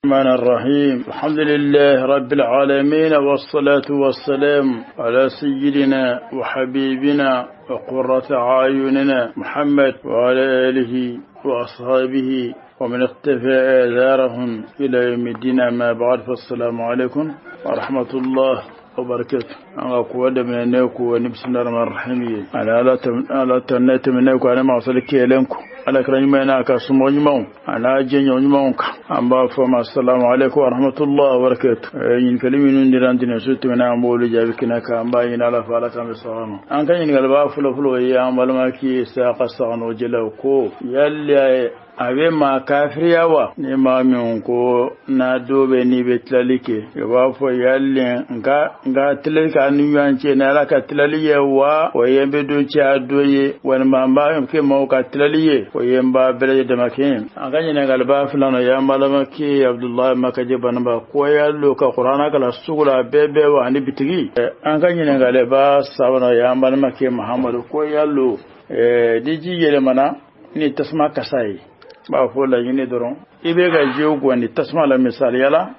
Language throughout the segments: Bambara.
الرحمن الرحيم. الحمد لله رب العالمين، والصلاة والسلام على سيدنا وحبيبنا وقرة أعيننا محمد وعلى آله وأصحابه ومن اقتفى آثارهم إلى يوم الدين. ما بعد، فالسلام عليكم ورحمة الله وبركاته. An ka ko daminɛ ne ko ni bismillahir rahmanir rahim. Ala ala tanne tɛmɛnɛ ko ala ma sali kelen ko ala kira ɲuman n'a ka somɔgɔ ɲumanw a n'a jɛɲɔgɔn ɲumanw kan. An b'a fɔ ma assalamu alaikum wa rahmatullahi wa barakatuh. Ɲininkali minnu dira an tɛnɛ so tɛmɛna, an b'olu jaabi kɛnɛ kan. An b'a ɲini Ala fɛ, Ala k'an bɛ sɔn ma. An ka ɲininkali b'a fɔlɔ fɔlɔ ye an balimakɛ Isaka Sagano Jalaw ko yali a bɛ maa kafiriya wa, ni maa min ko n'a dɔw bɛ n'i bɛ tilali kɛ, i b'a fɔ yali nka nka tilali k'a ni ɲɔgɔn cɛ ni Ala ka tilali ye wa, o ye n bɛ don cɛ a dɔ ye, walima n b'a kɛ maaw ka tilali ye, o ye n b'a bɛɛ lajɛlen dama kɛ. An ka ɲininkali b'a filanan y'an balimakɛ Abudulayi Makaje Banaba ko yali ka kuranna kalan sugu la bɛɛ bɛ wa ani bitigi. An ka ɲininkali b'a sabanan y'an balimakɛ Mahamadu ko yali ni ji yɛlɛmana ni tasuma kasa ye, b'a fɔ laɲini dɔrɔn i bɛ ka jiw gɔn ni tasuma la. Misaliya la,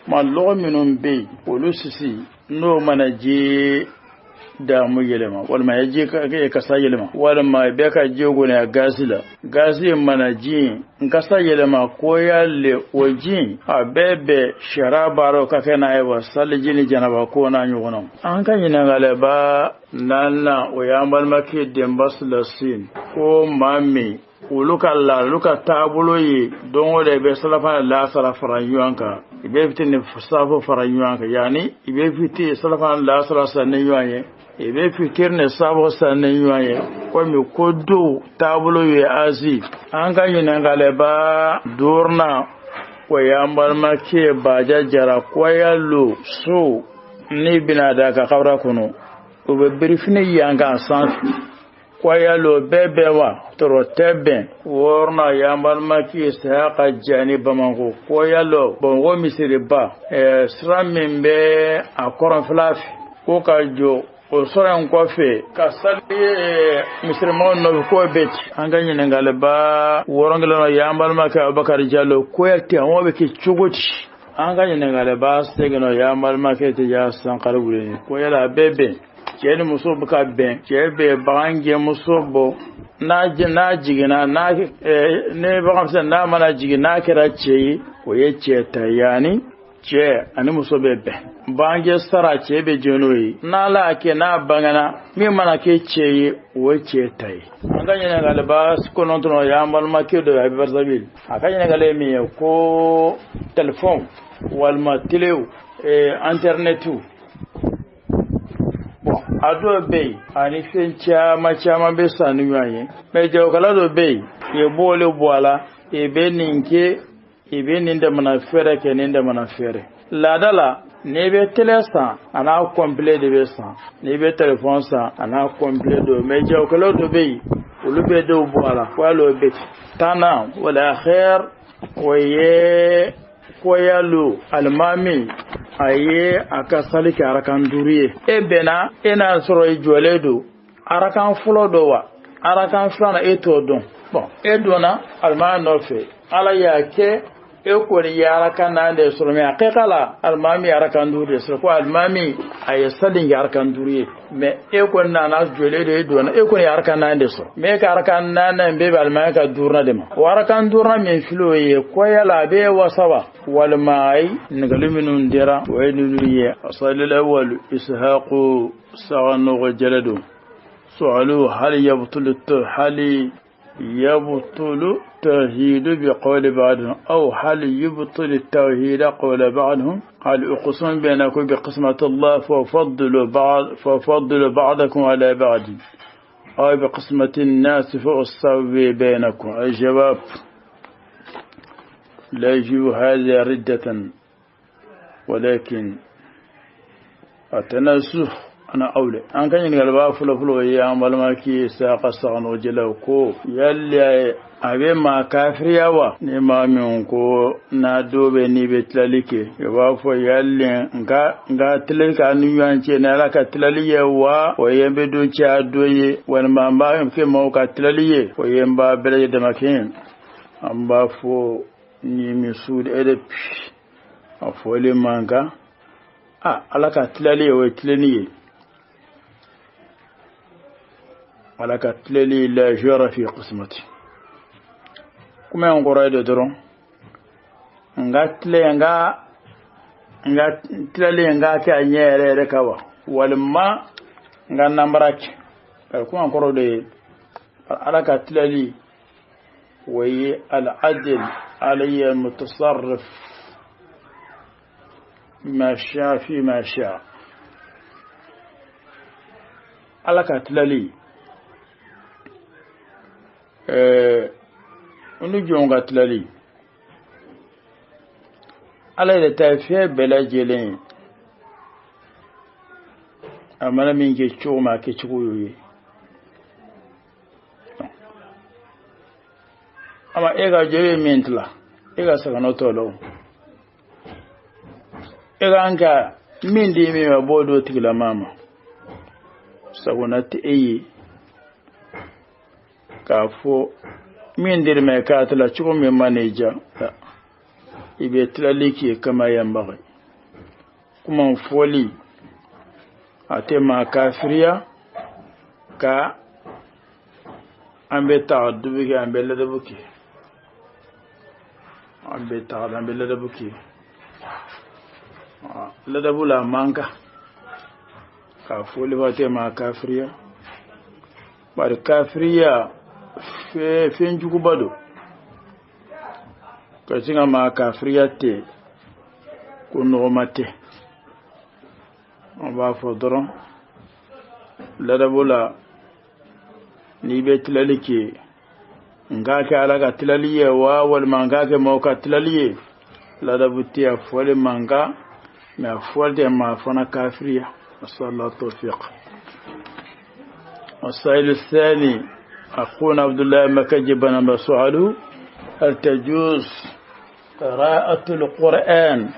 ma lɔgɔ minnu bɛ yen, olu sisi n'o mana ji damu yɛlɛma, walima i ji kasa yɛlɛma, walima i bɛ ka ji gɔni a gazi la, gazi mana ji n kasa yɛlɛma, ko y'ale o ji a bɛɛ bɛ sariya baaraw ka kɛ n'a ye wa, saliji ni janaba ko n'a ɲɔgɔnnaw. An ka ɲininkali ba naaninan, o y'an balimakɛ Denba Silasin ko maa min olu ka la olu ka taabolo ye don o don i bɛ salafana lasara fara ɲɔgɔn kan, i bɛ fitini safo fara ɲɔgɔn kan, yanni i bɛ fitini salafana lasara san ni ɲɔgɔn ye, i bɛ fitiri ni safo san ni ɲɔgɔn ye, komi ko dɔw taabolo ye azi. An ka ɲininkali ba duurunan, o y'an balimakɛ Baja Jara ko yalo so n'i bɛna da ka kabura kɔnɔ, u bɛ birifini yankan sanfɛ, ko yalo bɛɛ bɛn wa tɔrɔ tɛ bɛn. Wɔɔrɔnan y'an balimakɛ Sayaka Jani Bamakɔ ko yalo Bamakɔ misiriba sira min bɛ a kɔrɔnfɛla fɛ, ko ka jɔ o sɔrɔ in kɔfɛ ka sali misirimaw nɔfɛ, k'o bɛ ci. An ka ɲininkali ba wɔɔrɔn y'an balimakɛ Abubakar Jalo ko yali tɛmɔ bɛ kɛ cogo di. An ka ɲininkali ba seginna y'an balimakɛ Tija Sankari Wuleni ko yala a bɛɛ bɛn cɛ ni muso bɛ ka bɛn, cɛ bɛ bagan gɛn muso bɔ, n'a jiginna, n'a ne bagan misɛn n'a mana jigin n'a kɛra cɛ ye, o ye cɛ ta, yanni cɛ ani muso bɛ bɛn bange sara, cɛ bɛ jɛn n'o ye, n'Ala y'a kɛ n'a bangena min mana kɛ cɛ ye, o ye cɛ ta ye. An ka ɲininkali ba kɔnɔntɔn y'an balimakɛ dɔ ye a bɛ Brazzaville, a ka ɲininkali ye min ye ko telefɔn walima telew intɛrɛnɛtiw, bon a dɔw bɛ yen ani fɛn caman caman bɛ san ni ɲɔgɔn ye, mɛ jagokɛla dɔ bɛ yen i b'ole bɔ a la, i bɛ nin kɛ, i bɛ nin damana fɛɛrɛ kɛ, nin damana fɛɛrɛ. Laada la, n'i bɛ télé san, a n'a complet de bɛ san, n'i bɛ téléphone san, a n'a complet don, mɛ jagokɛlaw dɔ bɛ yen olu bɛ dɔw bɔ a la, fo hali o bɛ ten. Tannan wala xɛr, o ye koyalo alimami a ye a ka sali kɛ arakan duuru ye, e bɛnna e n'a sɔrɔ i jɔlen don arakan fɔlɔ dɔ wa arakan filanan, e t'o dɔn. Bon, e donna alimami nɔfɛ, Ala y'a kɛ e kɔni ye arakan naani de sɔrɔ, mɛ hakika la alimami ye arakan duuru de sɔrɔ, ko alimami a ye sali kɛ arakan duuru ye, mɛ e kɔni nana jɔlen don, e donna, e kɔni ye arakan naani de sɔrɔ, mɛ e ka arakan naani in bɛɛ bɛ alimami ka duurunan de ma. O arakan duurunan min filɛ o ye, ko yala a bɛ wasa wa walima ayi? Ɲininkali minnu dira, o ye ninnu ye. Asalil awwal Ishaqu Saganogo Jɛlɛdo su'alu hal yabtulu hali يبطل التوحيد بقول بعضهم أو هل يبطل التوحيد قول بعضهم؟ هل أقسم بينكم بقسمة الله ففضل بعضكم على بعض أو بقسمة الناس فأسوي بينكم؟ الجواب لا يجب هذا ردة، ولكن التناسخ ana awle. An ka ɲininkali b'a fɔlɔ fɔlɔ ye an balimakɛ Isaka Sagano Jalaw ko yali a bɛ maa kafiriya wa, ni maa min ko n'a dɔw bɛ n'i bɛ tilali kɛ, i b'a fɔ yali nka nka tilali k'a ni ɲɔgɔn cɛ ni Ala ka tilali ye wa, o ye n bɛ don cɛ a dɔ ye, walima n b'a kɛ maaw ka tilali ye, o ye n b'a bɛɛ lajɛlen dama kɛ. An b'a fɔ Ni min suul edeb a fɔli man kan. A Ala ka tilali ye, o ye tilenni ye. Ala ka tilali, la jawra fi qismati. Kuma in kɔrɔ ye de dɔrɔn, n ka tile, n ka tilali, n k'a kɛ a ɲɛ yɛrɛ yɛrɛ kan wa, walima n ka nanbara kɛ. Kuma kɔrɔ de ye, Ala ka tilali, o ye al-adl, ala ye mutasarrif ma sha fi ma sha. Ala ka tilali ni jɔn ka tilali, Ala yɛrɛ ta ye fɛn bɛɛ lajɛlen ye. A mana min kɛ cogo min, a kɛcogo y'o ye. Ama e ka jɔ ye min tila, e ka saganɔ tɔ la, o e kan ka min di min ma, b'o d'o tigilama ma. Sagona tɛ e ye k'a fɔ min dir'i ma k'a tila cogo min ma n'i diya. I bɛ tilali k'i kama yanbagi. Kuma fɔli a tɛ maa kafiriya ka an bɛ ta'addubi kɛ, an bɛ ladabu kɛ, an bɛ taga, an bɛ ladabu kɛ. Ladabu la, man kan k'a fɔli ba tɛ maa kafiriya, bari kafiriya fɛn juguba don. Ka sin ka maa kafiriya tɛ ko nɔgɔma tɛ. An b'a fɔ dɔrɔn ladabu la, n'i bɛ tilali kɛ, n k'a kɛ Ala ka tilali ye wa, walima n k'a kɛ mɔgɔw ka tilali ye. Ladabu tɛ a fɔli man kan, mɛ a fɔli tɛ maa fana kafiriya. Nasallahu tawfiq. السائل الثاني أخونا عبد الله مكجي بن سؤاله: هل تجوز قراءة القرآن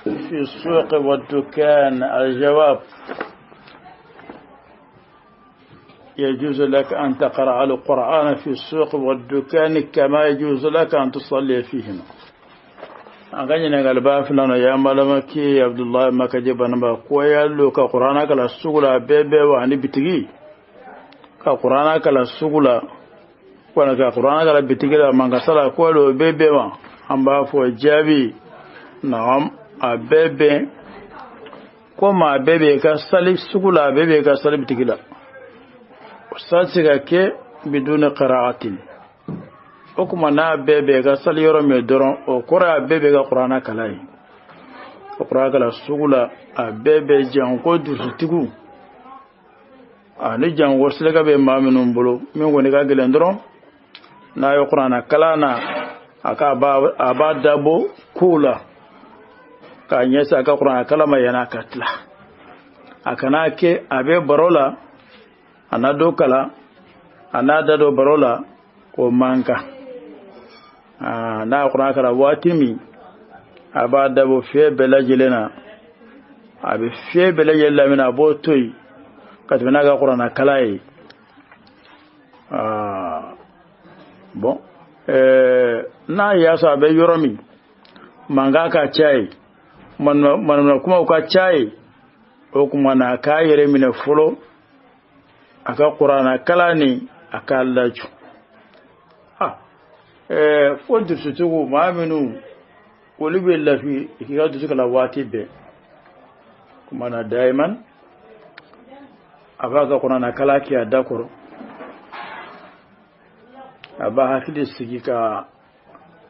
في السوق والدكان؟ الجواب: يجوز لك أن تقرأ القرآن في السوق والدكان كما يجوز لك أن تصلي فيهما. An ka ɲininkaliba filanan, y'an balimakɛ Abudulayi Makaje Banaba ko yalo ka Kuranna kalan sugu la, bɛɛ bɛ wa ani bitigi, ka Kuranna kalan sugu la wala ka Kuranna kalan bitigi la, mankasa la, ko o bɛɛ bɛ wa? An b'a fɔ jaabi: naam, a bɛɛ bɛn. Komi a bɛɛ bɛ ka sali sugu la, a bɛɛ bɛ ka sali bitigi la. O sa tɛ se ka kɛ biduni qira'atin. O kuma n'a bɛɛ bɛ ka sali yɔrɔ min dɔrɔn, o kɔrɔ a bɛɛ bɛ ka Kuranna kalan ye. Ka Kuranna kalan sugu la, a bɛɛ bɛ janko dusutigiw ani janko seleka bɛ maa minnu bolo. Min kɔni ka gɛlɛn dɔrɔn, n'a ye Kuranna kalan na, a ka a b'a dabɔ kow la k'a ɲɛsin a ka Kuranna kalan ma yanni a ka tila. A kana kɛ a bɛ baro la, a n'a dɔ kalan, a n'a da don baro la, o man kan. N'a ye Kuranna kalan waati min, a b'a dabɔ fɛn bɛɛ lajɛlen na, a bɛ fɛn bɛɛ lajɛlen lamɛn, a b'o to yen ka tɛmɛ n'a ka Kuranna kalan ye. Bon, n'a y'a sɔrɔ a bɛ yɔrɔ min mankan ka ca ye, manamana kumaw ka ca ye, o kuma na a k'a yɛrɛ minɛ fɔlɔ, a ka Kuranna kalan ni a k'a lajɔ. Fo dusutigiw, maa minnu olu bɛ lafi k'i ka dusu kalan waati bɛɛ, kuma na dayiman a b'a ka Kuranna kalan kɛ a da kɔrɔ, a b'a hakili sigi ka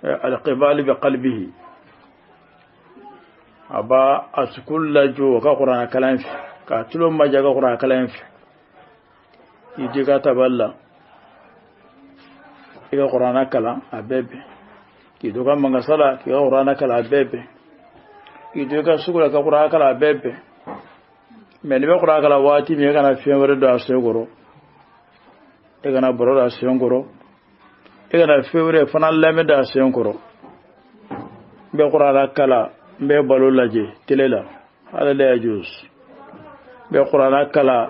alqibali bi qalbihi, a b'a a sukulu lajɔ ka Kuranna kalan fɛ, k'a tulo maja ka Kuranna kalan fɛ. I di ka tabali la, i ka Kuranna kalan, a bɛɛ bɛn. K'i to ka mankasa la, k'i ka Kuranna kalan, a bɛɛ bɛn. K'i to i ka sugu la, ka Kuranna kalan, a bɛɛ bɛn. Mɛ n'i bɛ Kuranna kalan waati min, e kana fɛn wɛrɛ don a sen kɔrɔ, e kana baro don a sen kɔrɔ, e kana fɛn wɛrɛ fana lamɛn don a sen kɔrɔ. N bɛ Kuranna kalan, n bɛ balo lajɛ tele la, hada la yajuz. N bɛ Kuranna kalan,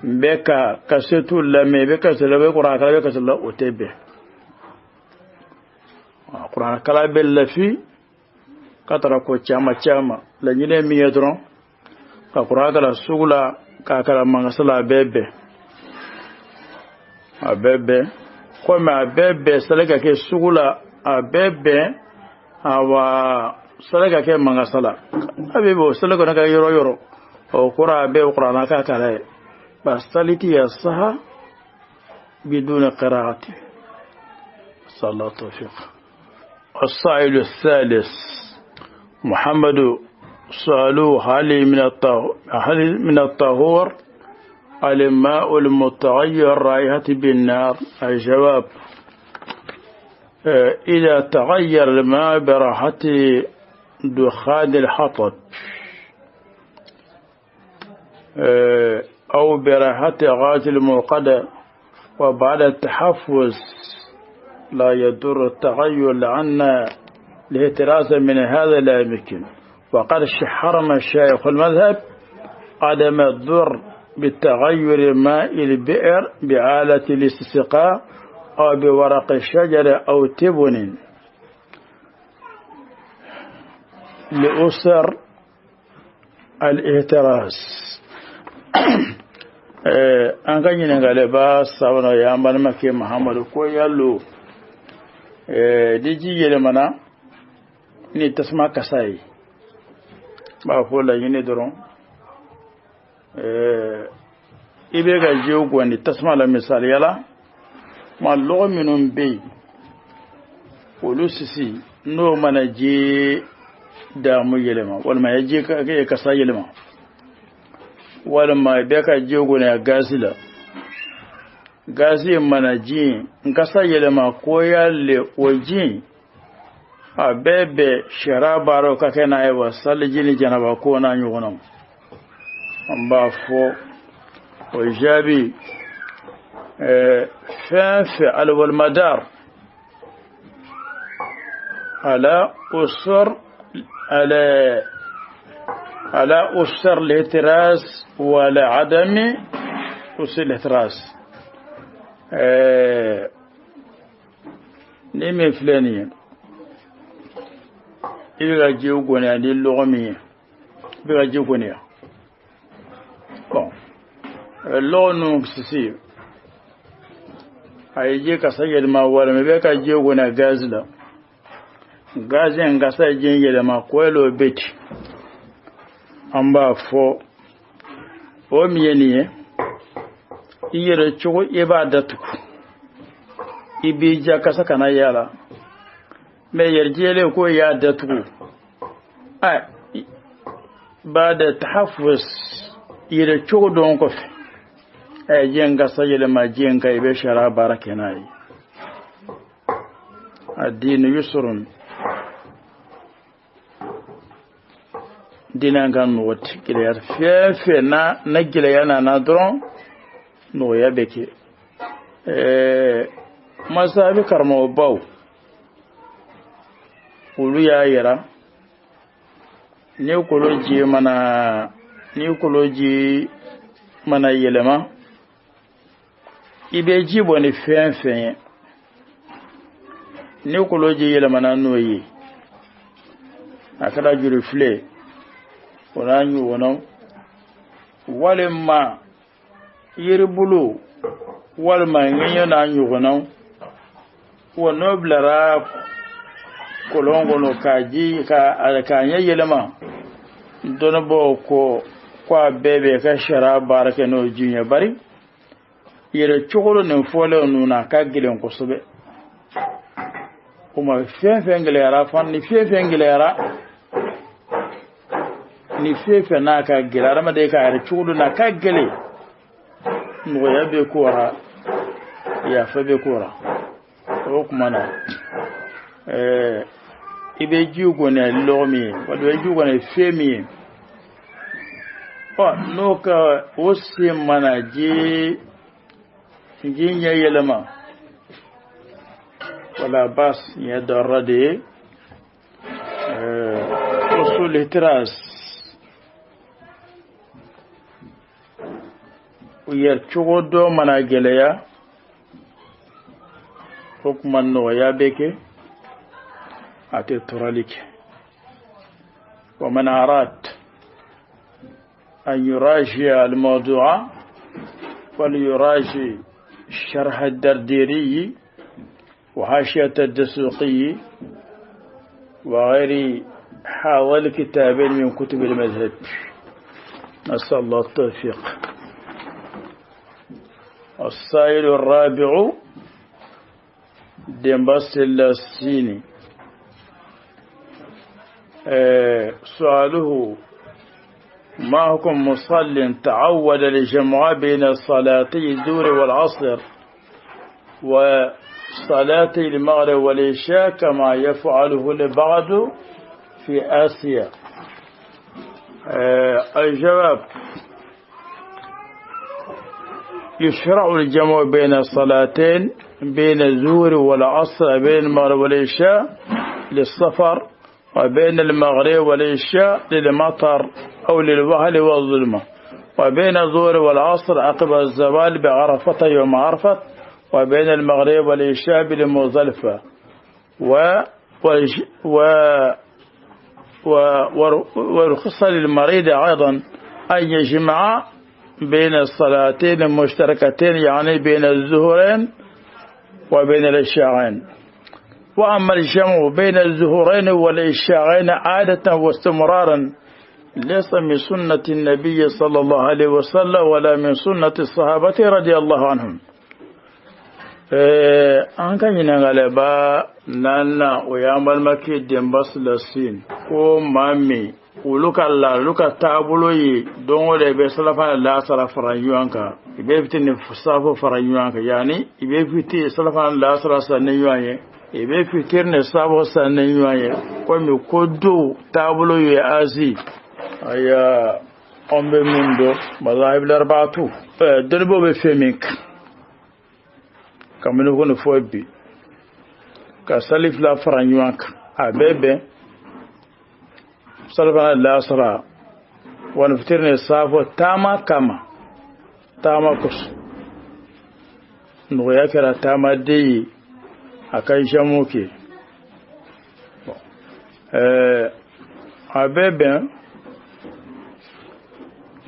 n bɛ ka kasɛtu lamɛn, i bɛ kasɛtu la, i bɛ Kuranna kalan, i bɛ kasɛtu la, o tɛ bɛn. Kuranɛ kalan bɛ lafi ka tara ko caman caman laɲini ye min ye dɔrɔn ka kuranɛ kalan sugu la k'a kalan mankasa la a bɛɛ bɛn a bɛɛ bɛn komi a bɛɛ bɛn sali ka kɛ sugu la a bɛɛ bɛn awa sali ka kɛ mankasa la a bɛ bɔ sali kɔni ka yɔrɔ yɔrɔ o kɔrɔ a bɛɛ kuranɛ ka kalan ye ba sali ti ya saha biduna qiraati sallallahu tawfiq. السائل الثالث محمد سألوه هل من الطهور الماء المتغير رائحة بالنار؟ الجواب إذا تغير الماء براحة دخان الحطب أو براحة غاز الموقدة وبعد التحفظ لا يضر التغير لأن الاحتراز من هذا لا يمكن. وقد حرم الشيخ المذهب عدم الضر بالتغير ماء البئر بعالة الاستسقاء أو بورق الشجر أو تبن لأسر الاحتراز. An ka ɲininkaliba sabanan y'an balimakɛ Mahamadu ko yalo ni ji yɛlɛmana ni tasuma kasa ye, b'a fɔ laɲini dɔrɔn i bɛ ka jiw gɔn ni tasuma la misaliya la ma lɔgɔ minnu bɛ yen olu sisi n'o mana ji damu yɛlɛma walima ya ji kasa yɛlɛma walima i bɛ ka ji gɔn gazi la gazi mana ji n kasa yɛlɛma ko y'ale o ji a bɛɛ bɛ sariya baaraw ka kɛ n'a ye wa saliji ni janaba ko n'a ɲɔgɔnnaw. An b'a fɔ o jaabi fɛn fɛn alwalmadar ala usur ala usur lihtiraz wala adami usur lihtiraz. Ni min filɛ nin ye i bɛ ka ji gɔniya ni lɔgɔ min ye i bɛ ka ji gɔniya bon lɔgɔ ninnu sisi a ye ji kasa yɛlɛma walima i bɛ ka ji gɔniya gazi la gazi in kasa ye ji yɛlɛma ko yɛlɛ o bɛ ten an b'a fɔ o min ye nin ye i yɛrɛ cogo i b'a datugu i b'i ja kasa kana y'a la mɛ yɛrɛ ko i y'a datugu a ba da tahafuz yɛrɛ cogo dɔn kɔfɛ a ye diɲɛ kasa yɛlɛma diɲɛ kan i bɛ sariya baara kɛ n'a ye. Addinu yusrun diinɛ ka nɔgɔ gɛlɛya fɛn fɛn na gɛlɛya nana dɔrɔn nɔgɔya bɛ kɛ. Masabi karamɔgɔbaw olu y'a yira ni koloji mana yɛlɛma i bɛ ji bɔ ni fɛn fɛn ye ni koloji yɛlɛmana n'o ye a kɛra juru file o n'a ɲɔgɔnnaw walima yiribulu walima ŋɛɲɛ n'a ɲɔgɔnnaw wa n'o bilara kɔlɔn kɔnɔ k'a ji k'a ɲɛ yɛlɛma dɔnnibaaw ko a bɛɛ bɛ ka sariya baara kɛ n'o ji ye bari yɛrɛ cogo nin fɔlen ninnu na a ka gɛlɛn kosɛbɛ. O ma fɛn fɛn gɛlɛyara fana ni fɛn fɛn gɛlɛyara ni fɛn fɛn n'a ka gɛlɛn adamaden ka yɛrɛ cogo n'a ka gɛlɛn nɔgɔya bɛ ko ra yafa bɛ ko ra. O tuma na i bɛ ji gɔnɛ lɔgɔ min ye walima i bɛ ji gɔnɛ fɛn min ye ɔ n'o ka o sen mana ji ɲɛ yɛlɛma wala bas ɲɛ dɔrɔ de ye usul ihtiraz u yɛrɛ cogo dɔ mana gɛlɛya o kuma nɔgɔya bɛ kɛ A tɛ tɔɔrɔli kɛ. Wa man arad an yuraji al-mawdu'a falyuraji sharh ad-Dardiri wa hashiyat ad-Dasuqi wa ghayri حاول كتابين من كتب المذهب. نسأل الله التوفيق. السائل الرابع ديمباس السيني، سؤاله: ما حكم مصل تعود للجمع بين صلاتي الظهر والعصر وصلاة المغرب والعشاء كما يفعله البعض في آسيا؟ الجواب: يشرع الجمع بين الصلاتين، بين الظهر والعصر، بين المغرب والعشاء للسفر، وبين المغرب والعشاء للمطر أو للوهل والظلمة، وبين الظهر والعصر عقب الزوال بعرفة يوم عرفة، وبين المغرب والعشاء بالمزدلفة. ورخص للمريض أيضا أن يجمع بين الصلاتين المشتركتين، يعني بين الظهرين وبين العشاءين. وأما الجمع بين الظهرين والعشاءين عادة واستمرارا ليس من سنة النبي صلى الله عليه وسلم ولا من سنة الصحابة رضي الله عنهم. An ka ɲininkaliba naaninan, o y'an balimakɛ Denba Silasin ko maa min olu ka la olu ka taabolo ye don o don i bɛ salafana lasara fara ɲɔgɔn kan, i bɛ fitiri ni safo fara ɲɔgɔn kan, yanni i bɛ fitiri salafana lasara san ni ɲɔgɔn ye, i bɛ fitiri ni safo san ni ɲɔgɔn ye, komi ko dɔw taabolo ye Azi. Aya, an bɛ min dɔn mazahib larbatu, dɔnnibaw bɛ fɛn min kan kabini ko nin fɔ bi, ka sali fila fara ɲɔgɔn kan, a bɛɛ bɛn salifana lasara wani fitiri ni safo taama kama, taama kosɔn nɔgɔya kɛra taamaden ye a ka jamu kɛ. A bɛɛ bɛn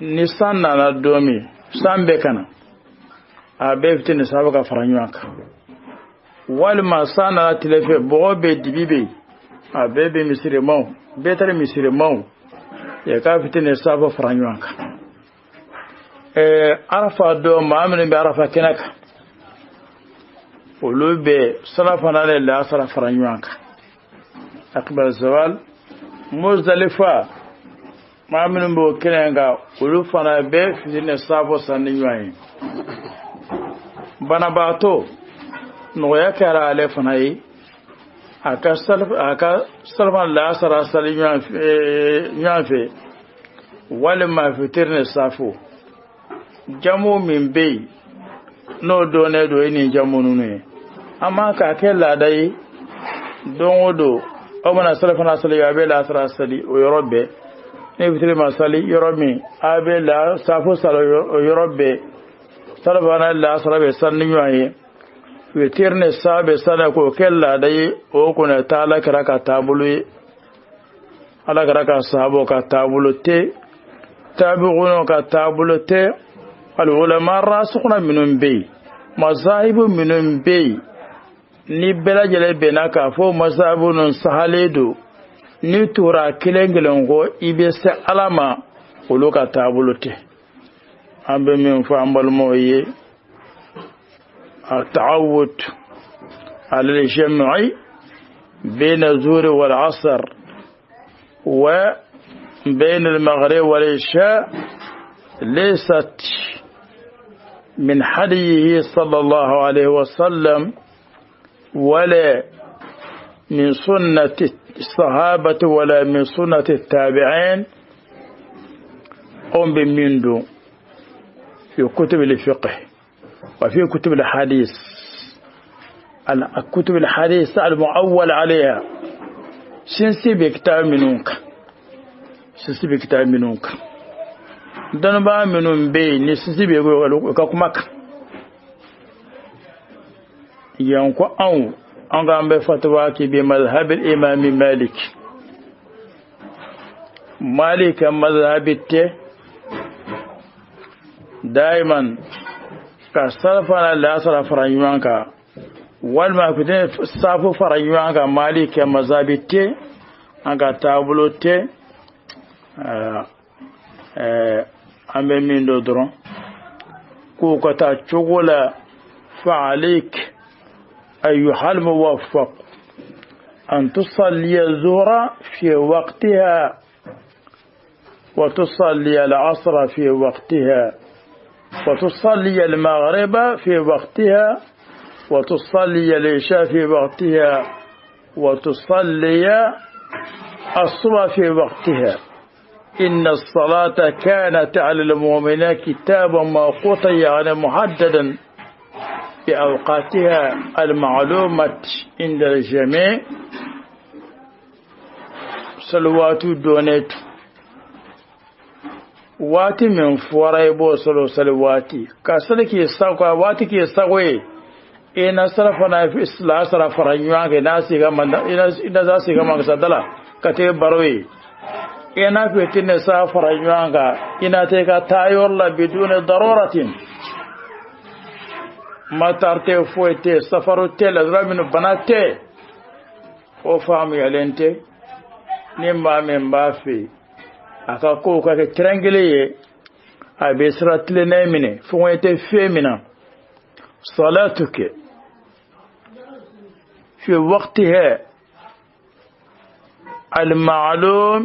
ni san nana don min, san bɛ ka na, a bɛɛ fitiri ni safo ka fara ɲɔgɔn kan, walima san nana tile fɛ, bɔgɔ bɛ, dibi bɛ yen, a bɛɛ bɛ misirimaw bɛɛ taara misirimaw ya ka fitiri ni safo fara ɲɔgɔn kan. Arafa don, maa minnu bɛ arafa kɛnɛ kan, olu bɛ salafana ni lasara fara ɲɔgɔn kan akbar zawal. Muzdalifa, maa minnu b'o kɛnɛ kan, olu fana bɛ fitiri ni safo san ni ɲɔgɔn ye. Banabaatɔ, nɔgɔya kɛra ale fana ye a ka salafana lasara sali ɲɔgɔn fɛ, walima fitiri ni safo. Jamu min bɛ yen n'o dɔnnen don e ni jamu ninnu ye, an man k'a kɛ laada ye don o don aw mana salafana sali, a bɛ lasara sali o yɔrɔ bɛɛ, ni fitiri ma sali yɔrɔ min, a bɛ la safo sali o yɔrɔ bɛɛ, salafana lasara bɛ sali ni ɲɔgɔn ye, fitiri ni sa bɛ sali, k'o kɛ laada ye, o kɔni tɛ Ala kɛra ka taabolo ye, Ala kɛra ka sahabaw ka taabolo tɛ, tabi'unaw ka taabolo tɛ, al-ulama rasikhuna minnu bɛ yen, mazahibu minnu bɛ yen, ni bɛɛ lajɛlen bɛnna k'a fɔ mazahibu ninnu sahalen don, n'i tora kelen kelen kɔ i bɛ se Ala ma, olu ka taabolo tɛ. An bɛ min fɔ an balimaw ye, التعود على الجمع بين الظهر والعصر وبين المغرب والعشاء ليست من حديه صلى الله عليه وسلم ولا من سنة الصحابة ولا من سنة التابعين. قم بمندو في كتب الفقه وفي كتب الحديث، الكتب الحديث المعول عليها، سنسي بكتاب منك، سنسي بكتاب منك dɔnnibaa minnu bɛ yen ni sinsin bɛ yen, u ka kuma kan yan ko anw An k'an bɛ fatuwa kɛ bi mazhabi imami Malik. Malik ka mazhabi tɛ daiman ka salafana lasara fara ɲɔgɔn kan walima ka safo fara ɲɔgɔn kan. Malik ka mazhabi tɛ, an ka taabolo tɛ. An bɛ min dɔn dɔrɔn k'o ka taa cogo la. فعليك أيها الموفق أن تصلي الظهر في وقتها وتصلي العصر في وقتها وتصلي المغرب في وقتها وتصلي العشاء في وقتها وتصلي الصبح في وقتها. إن الصلاة كانت على المؤمنين كتابا موقوتا، يعني محددا بأوقاتها المعلومة عند الجميع. صلوات دونت waati min fɔra i b'o sɔrɔ sali waati ka sali k'i sago a waati k'i sago ye. I na sarafana lasara fara ɲɔgɔn kan n'a sigi ma i na sigi ma ka da la ka t'e baro ye. I n'a fɛ tɛ ne sa fara ɲɔgɔn kan i na tɛ ka taa yɔrɔ la biduni daruratin matar tɛ foyi tɛ safaru tɛ ladura minnu bana tɛ o faamuyalen tɛ. Ni maa min b'a fɛ a ka kow ka kɛ kɛrɛnkelen ye, a bɛ sira tilennen minɛ fɔnkɔɲɛ tɛ fɛn min na. Salatuka fi waqtiha al-ma'lum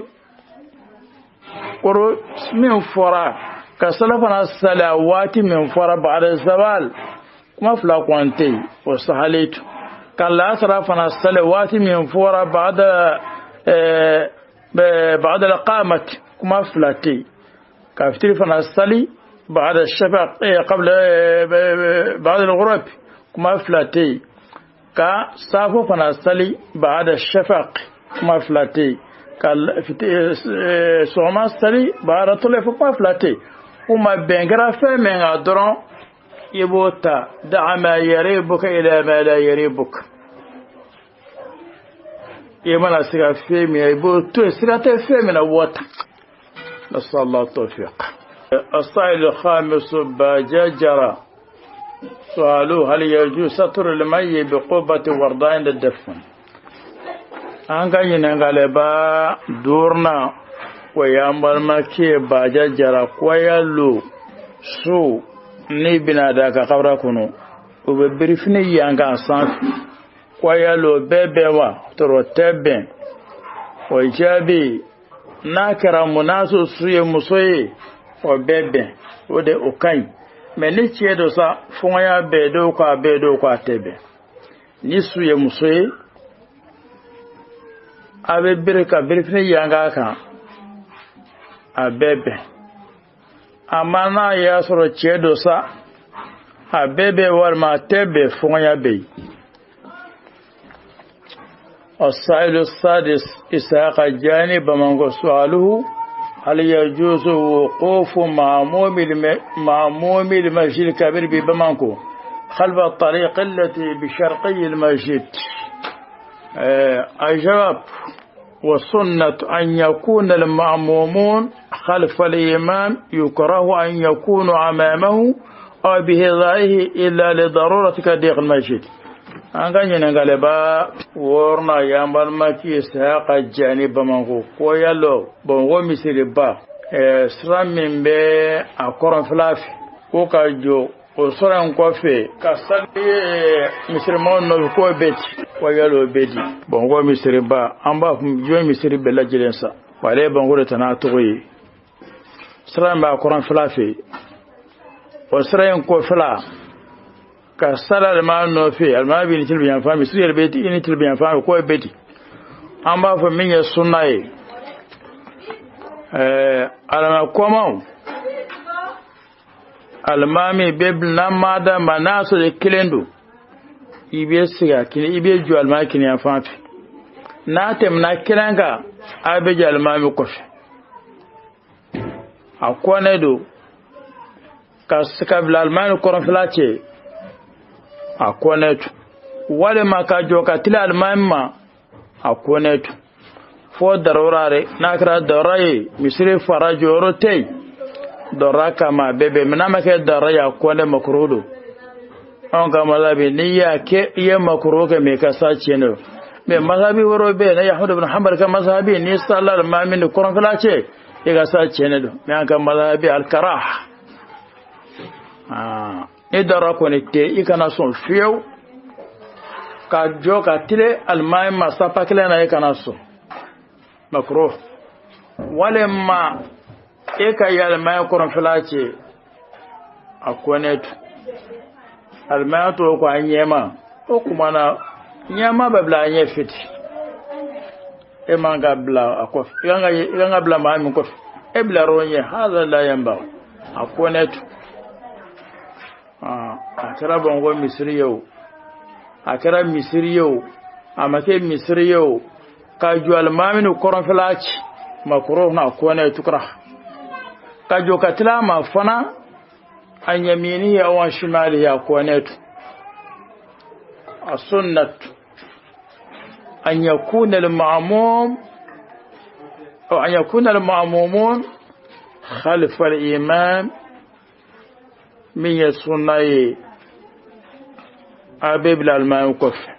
kɔrɔ min fɔra ka salafana sali a waati min fɔra ba'da zawal kuma fila kɔni tɛ yen o sahalen to ka lasara fana sali waati min fɔra ba'da al-qamat kuma fila tɛ yen ka fitiri fana sali ba'da shafaq qabla ba'da al-ghurub kuma fila tɛ yen ka safo fana sali ba'da shafaq kuma fila tɛ yen ka sɔgɔma sali ba'da tulu kuma fila tɛ yen. Kuma bɛn kɛra fɛn min kan dɔrɔn i b'o ta da'a ma yaribuka ila ma la yaribuka. I mana siga fɛn min i b'o to yen, siga tɛ fɛn min na b'o ta. نسأل الله التوفيق. السائل الخامس باججرة سؤاله هل يجوز ستر الميت بقبة ورداء للدفن؟ An ka ɲininkali ba duurunan o y'an balimakɛ Baja Jara ko su n'i bɛna da ka kabura kɔnɔ u bɛ birifini yankan sanfɛ ko bɛɛ bɛn wa tɔɔrɔ tɛ bɛn. O jaabi n'a kɛra mun n'a sɔrɔ su ye muso ye o bɛɛ bɛn, o de o ka ɲi. Mɛ ni cɛ don sa fɔnkɔnya bɛɛ dɔw ko a bɛɛ dɔw ko a tɛ bɛn. Ni su ye muso ye a bɛ bere ka birifini yankan kan a bɛɛ bɛn. Amma n'a y'a sɔrɔ cɛ don sa a bɛɛ bɛn walima a tɛ bɛn fɔnkɔnya bɛ yen. السائل السادس إسحاق جاني بمنغو سؤاله هل يجوز وقوف معموم المسجد الكبير ببمانكو خلف الطريق التي بشرقي المسجد؟ الجواب والسنة أن يكون المأمومون خلف الإمام، يكره أن يكونوا أمامه أو بهذائه إلا لضرورة كضيق المسجد. An ka ɲininkali ba wɔɔrɔnan y'an balimakɛ Isaka Jani Bamakɔ ko yalo Bamakɔ misiriba sira min bɛ a kɔrɔnfɛla fɛ ko ka jɔ o sɔrɔ in kɔfɛ ka sali misirimaw nɔfɛ k'o bɛ ci ko yalo o bɛ di. Bamakɔ misiriba an b'a fɔ jɔn misiri bɛɛ lajɛlen sa wa ale ye Bamakɔ de ta n'a tɔgɔ ye. Sira in b'a kɔrɔnfɛla fɛ o sira in kɔfɛla ka sala alima nɔfɛ alima bɛ ni tilebin yanfan misiri yɛrɛ bɛ i ni tilebin yanfan k'o bɛ di. An b'a fɔ min ye sunna ye alima kɔmaw alimami bɛ n'a ma d'a ma n'a sɔrɔ kelen don i bɛ sigi a kini i bɛ jɔ alimami kini yanfan fɛ n'a tɛmɛna kelen kan a bɛ jɔ alimami kɔfɛ. A kɔnnen don ka bila alimami kɔrɔnfɛla cɛ a kɔnɛ tu Walima ka jɔ ka tila alimami ma, a kɔnɛ to fo darura re. N'a kɛra darura ye, misiri fara jɔyɔrɔ tɛ yen darura kama, a bɛɛ bɛn. Mɛ n'a ma kɛ darura ye, a kɔnɛ makuru don. Anw ka mazhabi, n'i y'a kɛ, i ye makuru kɛ, mɛ i ka sa tiɲɛ don. Mɛ mazhabi wɛrɛw bɛ yen, ne ye Ahmadu bin Hanbal ka mazhabi, n'i sala alimami ni kɔrɔnfɛla cɛ, i ka sa tiɲɛ don. Mɛ an ka mazhabi, alikarah, ni darura kɔni tɛ, i kana sɔn fiyewu ka jɔ ka tile alimami ma sapa kelen na, i kana sɔn, makruh. Walima e ka ye alimami kɔrɔnfɛla cɛ, a kɔnɛ to alimami to ko a ɲɛma, o kuma na ɲɛma bɛ bila a ɲɛ fiti, e man ka bila a kɔfɛ. I kan ka bila maa min kɔfɛ, e bila o ɲɛ, hada la yanba, a kɔnɛ to. A kɛra Bamakɔ misiri ye o, a kɛra misiri ye o, a ma kɛ misiri ye o, ka jɔ alimami ni kɔrɔnfɛla ci, makoro na kɔnɛ tukura, ka jɔ ka tila ma fana an yamini ya wa shimali, ya kɔnɛ tu. السنة أن يكون المأموم أو أن يكون المأمومون خلف الإمام. من يسنة a bɛ bila alimami kɔfɛ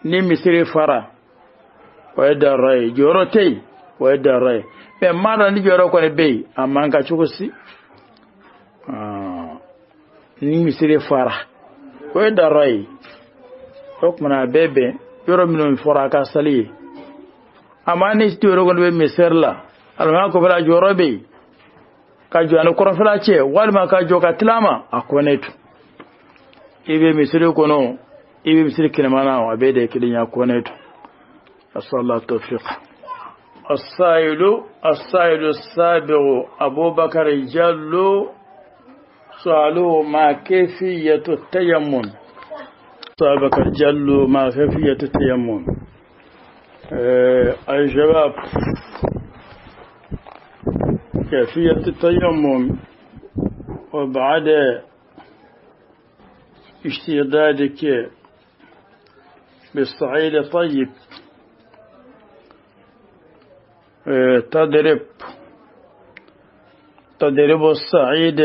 ni misiri fara, o ye darura ye. Jɔyɔrɔ tɛ yen, o ye darura ye. Mɛ maa dɔ ni jɔyɔrɔ kɔni bɛ yen, a man ka cogo si. Ni misiri fara, o ye darura ye. O kumana a bɛɛ bɛn yɔrɔ minnu fɔra a ka sali ye. Amma ni jɔyɔrɔ kɔni bɛ misiri la, alimami kɔfɛla jɔyɔrɔ bɛ yen, ka jɔ ani kɔrɔnfɛla cɛ, walima ka jɔ ka tila ma, a kɔnɛ to. I bɛ misiri kɔnɔ, i bɛ misiri kɛnɛma na, a bɛɛ de ye kelen ye, a kɔnɛ to. أسأل الله التوفيق. السائل السابع أبو بكر جلو سألوه ما كيفية التيمم. أبو بكر جلو ما كيفية التيمم. الجواب: كيفية التيمم، وبعد استعدادك بالصعيد الطيب تضرب الصعيد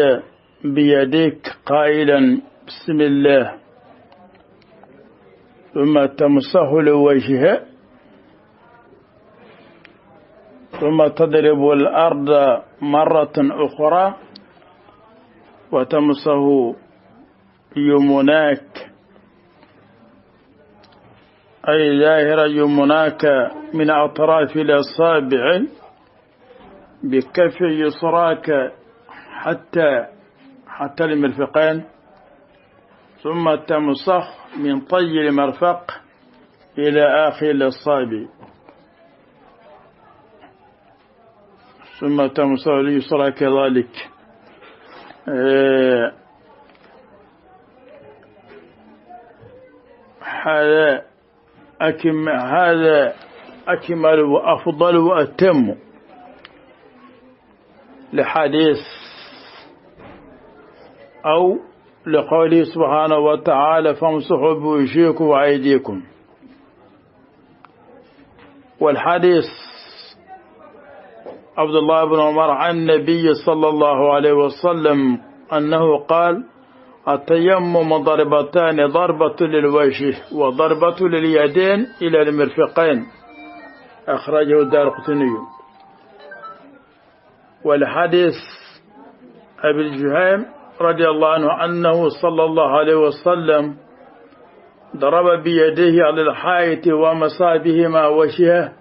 بيديك قائلا بسم الله، ثم تمسح الوجه، ثم تضرب الأرض مرة أخرى وتمسح يمناك، أي ظاهر يمناك من أطراف الأصابع بكف يسراك حتى المرفقين، ثم تمسح من طي المرفق إلى آخر الأصابع، ثم تمسح اليسرى كذلك. هذا أكمل وأفضل وأتم لحديث أو لقوله سبحانه وتعالى فامسحوا بوجوهكم وأيديكم. والحديث عبد الله بن عمر عن النبي صلى الله عليه وسلم أنه قال التيمم ضربتان، ضربة للوجه وضربة لليدين إلى المرفقين، أخرجه الدارقطني. والحديث أبي الجهيم رضي الله عنه أنه صلى الله عليه وسلم ضرب بيديه على الحائط ومسح بهما وجهه،